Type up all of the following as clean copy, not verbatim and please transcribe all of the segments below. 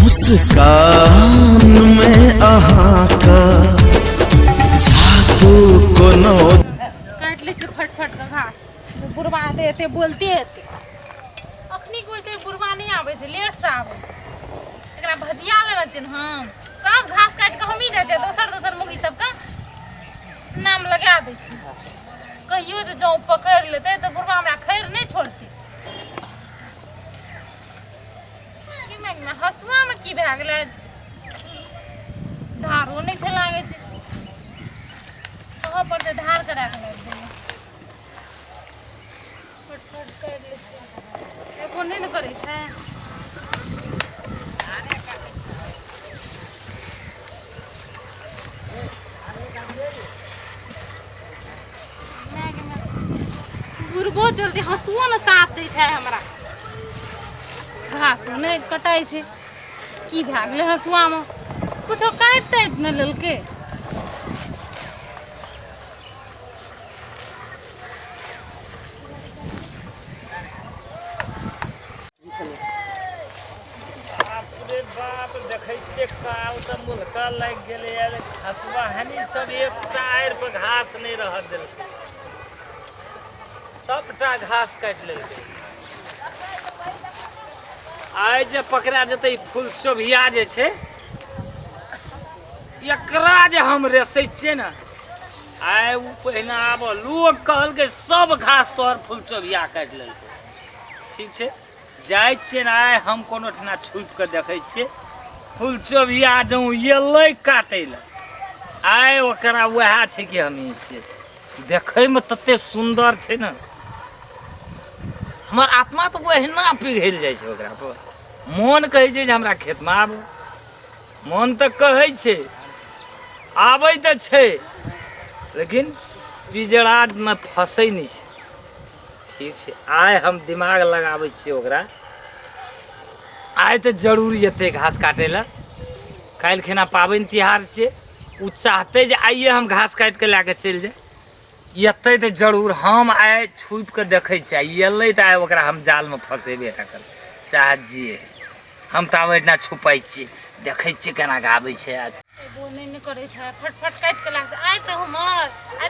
मुस्कानमे अहाँके जादू कोनो। काटि लै छियै फटफट के घास। बुढ़बा एते एते बोलते एते अखनी कोइ से बुढ़बा नहि आबै छै, लेटसँ आबै छै। एकरा भजिया लेने छियनि हम। सब घास काटि कऽ हमही जाइ छियै, दोसर दोसर मुगी सबके नाम लगा दै छियै। कहियो जे जँ पकड़ि लेतै तऽ बुढ़बा हमरा खैर नहि छोड़तै। की मांगना हसुआमे की भए गेलै? धारो नहि छै लागै छै। कहऽ पड़तै धार करा कऽ लाबि देबै। फटफट करि लै छियै, एको नहि ने करै छै। बुढ़बो जल्दी हँसुओ ने साथ दै छै हमरा। घासो नहि कटाइ छै। की भए गेलै हँसुआमे? कुछो काटि ताटि नहि लेलकै। बाप रे बाप, देखै छियै काल तऽ मुलका लागि गेलैए। हसुआहनी सब एकटा आड़ि पर घास नहि रहऽ देलकै, सबटा घास काटि लेलकै। आइ जे पकड़ा जेतै ई फूल चोभिया जे छै, एकरा जे हम रेसै छियै ने आइ, ओ पहिने आब लोक कहलकै सब घास तोहर फूल चोभिया काटि लेलकै। ठीक छै, जाइ छियै ने आइ हम कोनो ठिना छुपि कऽ देखै छियै। फूल चोभिया जँ एलै काटै लए आइ, ओकरा वएह छै कि हमही छियै। देखैमे तते सुन्दर छै ने, हमर आत्मा तऽ ओहिना पिघलि जाइ छै ओकरा पर। मोन कहै छै जे हमरा खेतमे आबू, मोन तऽ कहै छै, आबै तऽ छै, लेकिन पिजड़ामे फँसै नहि छै। ठीक छै, आइ हम दिमाग लगाबै छियै ओकरा। आइ तऽ जरूर जेतै घास काटै लए। काल्हि खिना पाबनि तिहार छै, ओ चाहतै जे आइए हम घास काटि कऽ लए कऽ चलि जाय। एतै तऽ जरूर। हम आइ छुपि कऽ देखै छियै, एलै तऽ आइ ओकरा हम जालमे फँसेबे टा करबै, चाहे जे होइ। हम तऽ आब एहिठिना छुपाइ छियै, देखै छियै केना कऽ आबै छै। आ एगो नहि ने करै छै, फटफट काटि कऽ लागतै। आइ तऽ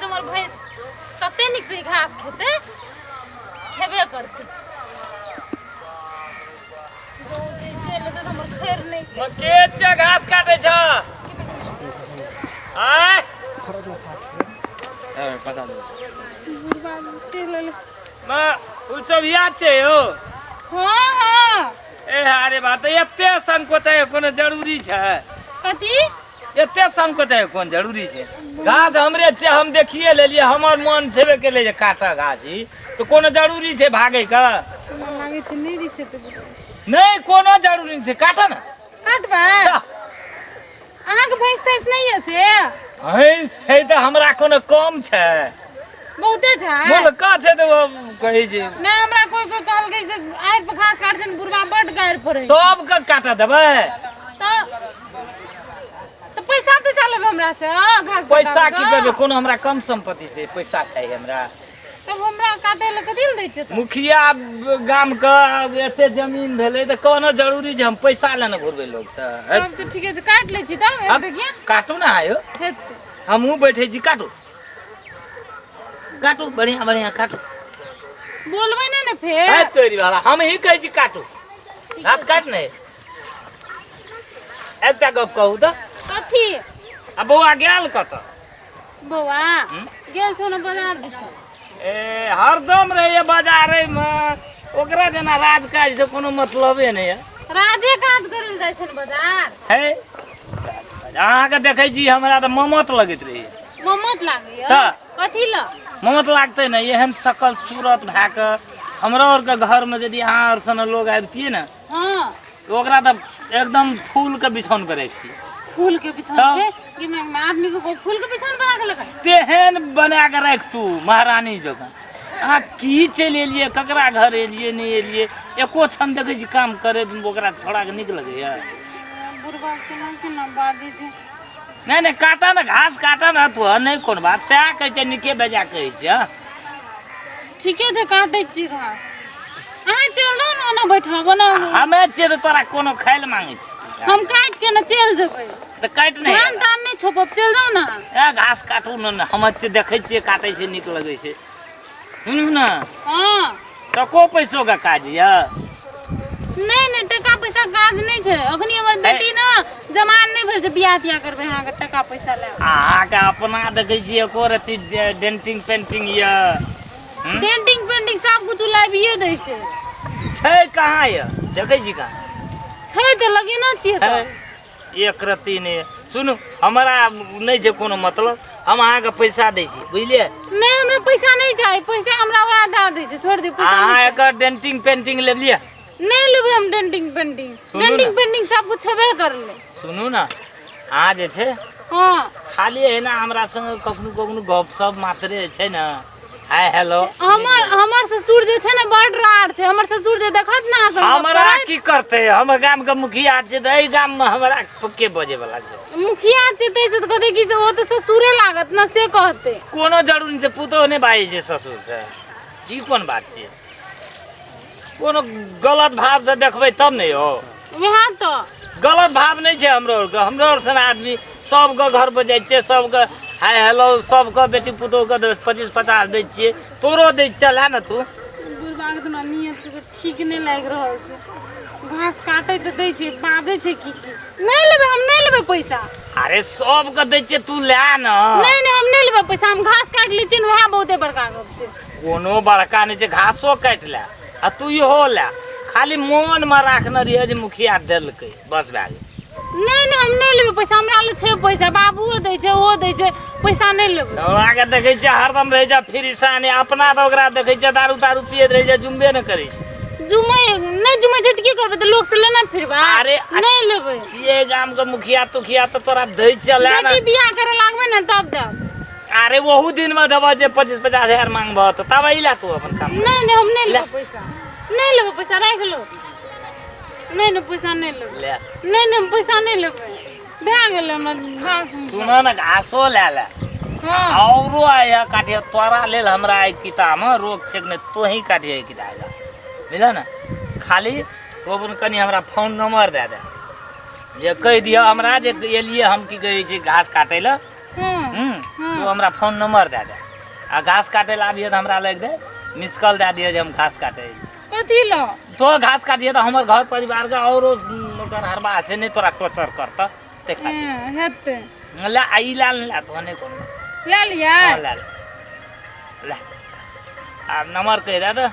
हमर भैंस तते नीक से ई घास खेतै, खेबे करतै। जँ जे चलि एतै तऽ हमर खैर नहि छै। के छै घास काटै छ आय? बुढ़बा चलि एलै। फुलचोभिया छै यौ? हँ। ए अरे बात, एते संकोच है कोनो जरूरी छै? कथी? एते संकोच है कोन जरूरी छै? घास हमरे छै, हम देखिए लेलिए, हमर मन छेबे केलै जे काटऽ घास ई, तऽ कोनो जरूरी छै भागै के? हमरा लागै छै नहि रिसेतै। नहि, कोनो जरूरी नहि छै, काटऽ ने। काटबै? तऽ अहाँके भैंस तैंस नहि यऽ से? भैंस छै तऽ हमरा कोनो कम छै? बहुते छै। मुलका छै तऽ ओ कहै छै। नहि, हमरा कोइ कोइ कहलकै से आड़ि पर घास काटै छै ने बुढ़बा, बड्ड गारि पड़ै छै। सबके काटऽ देबै? तऽ पैसा तैसा लेबै हमरा से घास पैसा की कटाबैके? करबै? कोनो हमरा कम सम्पत्ति छै? पैसा चाही हमरा? तब हमरा काटै लए कथी लए दै छै तऽ? मुखिया गाम के एते जमीन भेलै तऽ कोनो जरूरी छै हम पैसा लेने घुरबै लोकसँ? तब तऽ ठीके छै, काटि लै छी तब एक टकिया। काटू ने आयो। हेतै। हमहूँ बैठै छी, काटू काटू, बढ़िआँ बढ़िआँ काटू। बोलबै नहि ने फेर? है तोरी वाला, हम ही कहै छी काटू, घास काट। नहि, एकटा गप कहू तऽ। कथी? आ बौआ गेल कतऽ? बौआ गेल छौ ने बाजार दिस। ए, हरदम रहैए बाजारेमे, ओकरा जेना राजकाज से कोनो मतलबे नहि यऽ। राजे काज करै लए जाइ छै ने बाजार। है, अहाँके देखै छी हमरा तऽ ममत लगैत रहैए। ममत लागैए? तऽ। कथी लए? ममत लागतै ने, एहन सकल सूरत भए कऽ हमरा आरके घरमे यदि अहाँ आर सन लोग आबितियै ने तऽ ओकरा तऽ एकदम फूलके बिछौन पर राखितियै। फूल के बिछौन तब? पे? कि मैं आदमी को फूल के बिछौन बना के लगा तेहन बना कऽ राखतू महारानी जकाँ। अहाँ की चलि एलियै, ककरा घर एलियै, नहि एलियै, एको क्षण देखै छी काम करैत ओकरा छोड़ाके नीक लगैए? बुढ़बा केना केना बाजै छै। नहि नहि, काटऽ ने घास, काटऽ ने तू। नहि कोनो बात, सएह कहै छै, नीके बेजा कहै छै। ठीके छै, काटै छी घास। अहाँ चलि जाउ ने ओना। ने बैठब ने। हमे छियै तऽ तोरा कोनो खाय लए मांगै छी? हम काटि के ने चलि जेबै। तऽ काटि नहि। धान तान नहि छोपब, चलि जाउ ने। ए घास काटू ने, हम छियै देखै छियै काटै छै, नीक लगै छै। सुनू ने। हँ। टको पैसो के काज यऽ? नहि नहि, टका पैसा काज नहि छै अखनी। हमर बेटी ने जमान नहि भेल छै, बियाह तियाह करबै अहाँके टका पैसा लए। अहाँके अपना देखै छियै एको रत्ती डेंटिंग पेंटिंग यऽ? डेंटिंग पेंटिंग सब कुछ लाबिए दै छै। छै कहाँ यऽ? देखै छी कहाँ छै? तऽ लगेने छियै तऽ एक रत्ती नहि। सुनू, हमरा नहि छै कोनो मतलब, हम अहाँके पैसा दै छी, बुझलियै? नहि, हमरा पैसा नहि चाही। पैसा हमरा वएह दए दै छै, छोड़ दियौ पैसा। अहाँ एकर डेंटिंग पेंटिंग लेलियै? नहि लेबै हम डेंटिंग पेंटिंग। डेंटिंग पेंटिंग सब कुछ छेबे करलै। सुनू ने, अहाँ जे छै हँ खाली एहिना हमरा संग कखनो कखनो गप सप मात्रे जे छै ने, हाय हेलो। हमर हमर ससुर जे छै ने बड़ राड़ छै। हमर ससुर जे देखत ने अहाँ संग गप हमरा करैत, की करतै? हमर गाम के मुखिया छै तऽ एहि गाम मे हमरा के बजे वाला छै? मुखिया छै ताहि से तऽ कहतै कि से ओ तऽ ससुरे लागत ने, से कहतै। कोनो जरूरी नहि छै, पुतोह नहि बाजै छै ससुर से, ई कोन बात छै? कोनो गलत भाव से देखबै तब ने यौ। वएह तऽ गलत भाव नहि छै हमरो आरके। हमरो आर सन आदमी सबके घर पर जाइ छियै, सबके हाय हेलो, सबके बेटी पुतोहके 10 25 50 दै छियै, तोरो दै छियै, ला ने तू। बुढ़बाके तऽ हमरा नियत के ठीक नहि लागि रहल छै। घास काटै तऽ दै छै, बाजै छै की की। नहि लेबै हम, नहि लेबै पैसा। अरे सबके दै छियै, तू लए ने। नहि नहि, हम नहि लेबै पैसा। हम घास काटि लै छियै ने, वएह बहुते बड़का गप छै। कोनो बड़का नहि छै, घासो काटि ले आ तू इहो ले, खाली मोनमे राखने रहियै जे मुखिया देलकै, बस भए गेल। नहि नहि, हम नहि लेबै पैसा। हमरा लग छै पैसा, बाबुओ दै छै, ओहो दै छै, पैसा नहि लेबै। ओकरा देखै छियै हरदम रहै छै फ्री साने, अपना तऽ ओकरा देखै छियै दारू तारू पियैत रहै छै, जुम्बे नहि करै छै। जुमै नहि जुमै छै तऽ की करबै? तऽ लोक से लेने फिरबै? अरे नहि लेबै। छियै गामके मुखिया तुखिया तऽ तोरा दै चलै ने। बेटी बियाह करे लागबै ने तब देब। अरे ओहू दिनमे देबह जे 25 50 हजार मांगबह तऽ तब अइला तू अपन काम। नहि नहि, हम नहि लेबै पैसा, नहि लेबै पैसा, राखि लो। नहि नहि, पैसा नहि लेबै। ले। नहि नहि, हम पैसा नहि लेबै। भए गेलै हमरा घास। सुनऽ ने, घासो लए ले। हँ। औरो आइ काटिह तोरा लेल। हमरा एहि किताबमे रोक छेक नहि, तोही काटिह एहि किताब, बुझल ने? खाली तू अपन कनि हमरा फोन नंबर दए दे, जे कहि दिअ हमरा जे एलियै हम की कहै छै घास काटै लए। हँ। तू हमरा फोन नंबर दए दे आ घास काटै लए आबिहे तऽ हमरा लागि दे मिस कॉल दए दिअ जे हम घास काटै एलियै। कथी लऽ? तो घास काटिहे तऽ हमर घर परिवारके औरो ओकर हरबा छै, नहि तोरा टॉर्चर करतऽ ताहि खातिर। हँ, हेतै। ले आ ई लए ले, तो नहि कोनो। लए लियै? हँ, लए ले, ले आ नंबर कहि दे तऽ।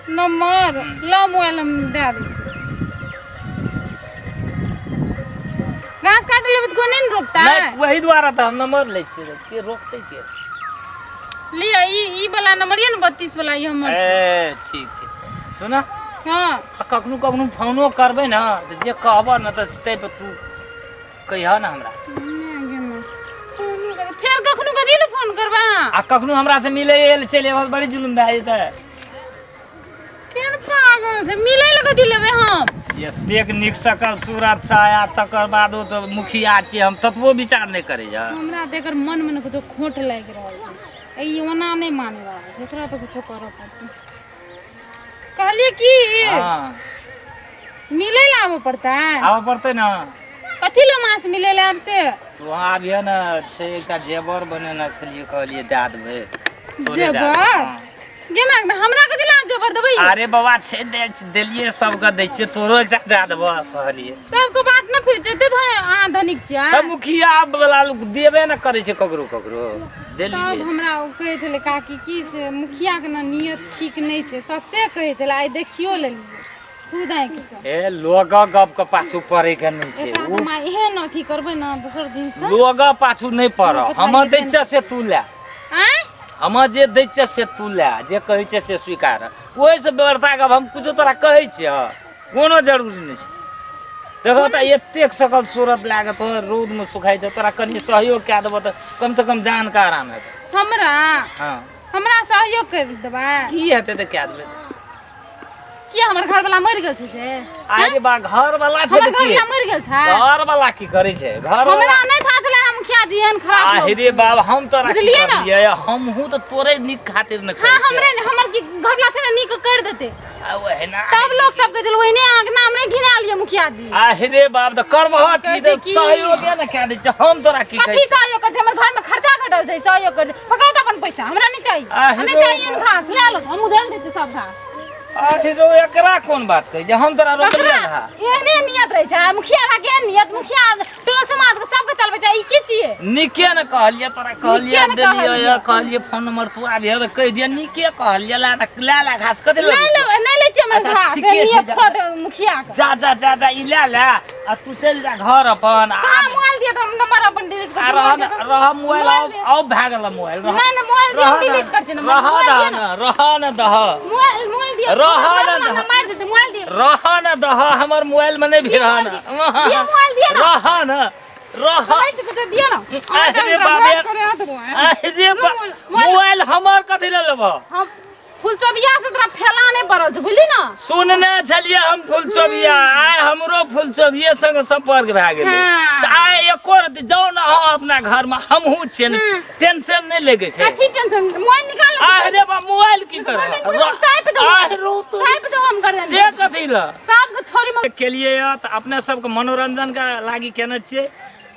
नंबर ल, मोबाइल हम दए दै छी। घास काटि लेबै तऽ कोइ नहि ने रोकतै? नहि, वही दुआरे तऽ हम नंबर लै छियै, के रोकतै के? लिअ, ई ई वाला नंबर यऽ ने, 32 वाला, ई हमर छै। ए ठीक छै, सुन। हँ। आ कखनो कखनो फोनो करबै ने तऽ जे कहबह ने तऽ ताहि पर तू कहिह ने हमरा। फेर कखनो कथी लए फोन करबै अहाँ? आ कखनो हमरा से मिले चलि अयबह तऽ बड़ी जुलुम भए जेतै। केहन पागल छै, मिलै लए कथी लेबै हम? एतेक नीक सकल सूरत छै आ तकर बादो तऽ मुखिया छियै हम, ततबो विचार नहि करै छै। हमरा तऽ एकर मनमे ने कुछो खोट लागि रहल छै। ई ओना नहि मानै वाला छै, एकरा तऽ कुछो करऽ पड़तै। कहलियै की हँ। मिलै लए आबऽ पड़तै? आबऽ पड़तै ने। कथी लए मास मिलै लए आब से? तू आबिह ने, छै एकटा जेबर बनेने छलियै, कहलियै दए देबै तोरे दए देबै। जेबर? हँ। गे माय, हमरा कथी लए जेबर देबै? अरे बाबा छै, देलियै, सबके दै छियै, तोरो एकटा दए देबऽ कहलियै। सबके बात ने फिर जेते धन अहाँ धनिक छियै। तऽ मुखिया वाला लोक देबे ने करै छै ककरो ककरो। तब देलियै। हमरा ओ कहै छलै काकी की से मुखियाके ने नियत ठीक नहि छै, सच्चे कहै छलै। आइ देखियो लेलियै खुद आँखिसँ। ए लोगक गप के पाछू पड़े के नहि छै। एकरा ओ तऽ माँ एहन अथी करबै ने दोसर दिनसँ। लोगक पाछू नहि पड़, हमर दै छियै से तू ले। आँय? हमर जे दै छियै से तू ले, जे कहै छियै से स्वीकार। ओहिसँ बेगरता गप हम कुछो तोरा कहै छियै, कोनो जरूरी नहि छै। देखो तऽ एतेक सकल सूरत लए कऽ तोहर रौदमे सुखाइ छै, तोरा कनि सहयोग कए देबऽ तऽ कमसँ कम जानके आराम हेतै। हमरा? हँ। हमरा सहयोग करि देबै? की हेतै तऽ कए देबै। किया, हमर घरवला मरि गेल छै से? अरे बा, घर वाला छै हमर तऽ की? घरवला मरि गेल छै? घर वाला की करै छै घर? हमरा नहि था छलै हम मुखिया जी एहन खराब लोग आहि रे बाप, हम तोरा की बुझलियै ने? करलियै? हमहूँ तऽ तोरे नीक खातिर ने हाँ, कहै छियै। हमरे ने हमर की घबला छै ने नीक कर देते। आ ओहिना तब लोग सब कहै छै ओहिने अहाँके नाम नहि घिना लिअ मुखिया जी। आहि रे बाप, तऽ करबह की? कहै तऽ छै की? सहयोगे ने कए दै छै, हम तोरा की कहै कथी सहयोग कर छै? हमर घर में खर्चा घटल छै, सहयोग कर छै। पकड़ तऽ अपन पैसा, हमरा नहि चाही। आहि नहि रे चाही एहन घास, लए लो, हम उधेल दै छियै सब घास। आहि रे, एकरा कोन बात कहै छै? हम तोरा रोकलियै ककरा हा? एहने नियत रहै छै? आ मुखिया भा के एहन नियत, मुखिया टोल समाज के सबके चलबै छै, ई की छियै? नीके ने कहलियै तोरा, कहलियै नीके ने देलियै, कहलियै। कहलियै फोन नंबर तू आबिहे तऽ कहि दिअ। नीके कहलियै, ला ने, ला ला घास, कथी नहि लेबै? लेबै, नहि लै छियै हमर अच्छा, घास, ठीके छै, नियत जा। फट मुखिया के। जा जा जा जा, ई ला ला आ तू चलि जा घर अपन। आ कहाँ मोबाइल दिअ तऽ हम नंबर अपन डिलीट कर आ रह न, रह मोबाइल। मोबाइल दे। आउ भए गेल मोबाइल, रह। नहि नहि, मोबाइल दिअ, रह हम न, डिलीट कर छियै नंबर। रह मोबाइल दह दिअ न, ने। रह न दह। मोबाइल, मोबाइल दिअ। रह हमर न घरवला दह। मारि देतै, मोबाइल दिअ। रह न दह, हमर मोबाइल में नहीं भिरह न। दिअ, मोबाइल दिअ न। रह न, रह। बैठ के तऽ दिअ न। अरे बाप रे। करे हाथ मोबाइल। अरे मोबाइल। मोबाइल हमर कथी ले लेबह? हम फुलचोबिया से तोरा फैला नहि पड़ल छौ, बुझली ने? सुनने छलियै हम फुलचोबिया, आइ हमरो फुलचोबिये संग संपर्क भए गेलै। हाँ। तऽ आइ एको रत्ती जाउ ने अहाँ अपना घरमे, हमहूँ छियै ने, टेंशन नहि लगै छै। कथी टेंशन? मोबाइल निकाल। आह रे बा, मोबाइल की करब? चाय पे दो। आह रो तो। चाय पे दो, हम कर से देंगे। कथी लए सबके छोड़ी में केलियै यऽ तऽ अपने सबके मनोरंजनके लागी केने छियै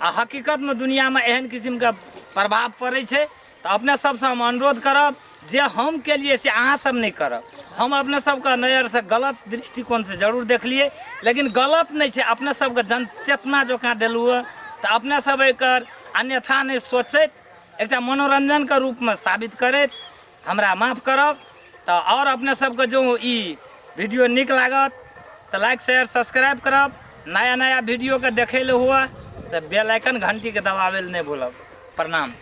आ हकीकतमे दुनियामे एहन किसिमके प्रभाव पड़ै छै। तऽ अपने सबसँ हम अनुरोध करब जे हम केलियै से अहाँ सब नहि करब। हम अपने सबके नजरसँ गलत दृष्टिकोणसँ जरूर देखलियै, लेकिन गलत नहि छै। अपने सबके जन चेतना जकाँ देलहुँ हँ, तऽ अपने सब एकर अन्यथा नहि सोचैत एकटा मनोरंजनके रूपमे साबित करैत हमरा माफ करब। तऽ आओर अपने सबके जो ई वीडियो नीक लागत तऽ लाइक शेयर सब्सक्राइब करब। नया नया वीडियोके देखै लए हुए तऽ बेल आइकन घंटीके दबाबै लए नहि भूलब। प्रणाम।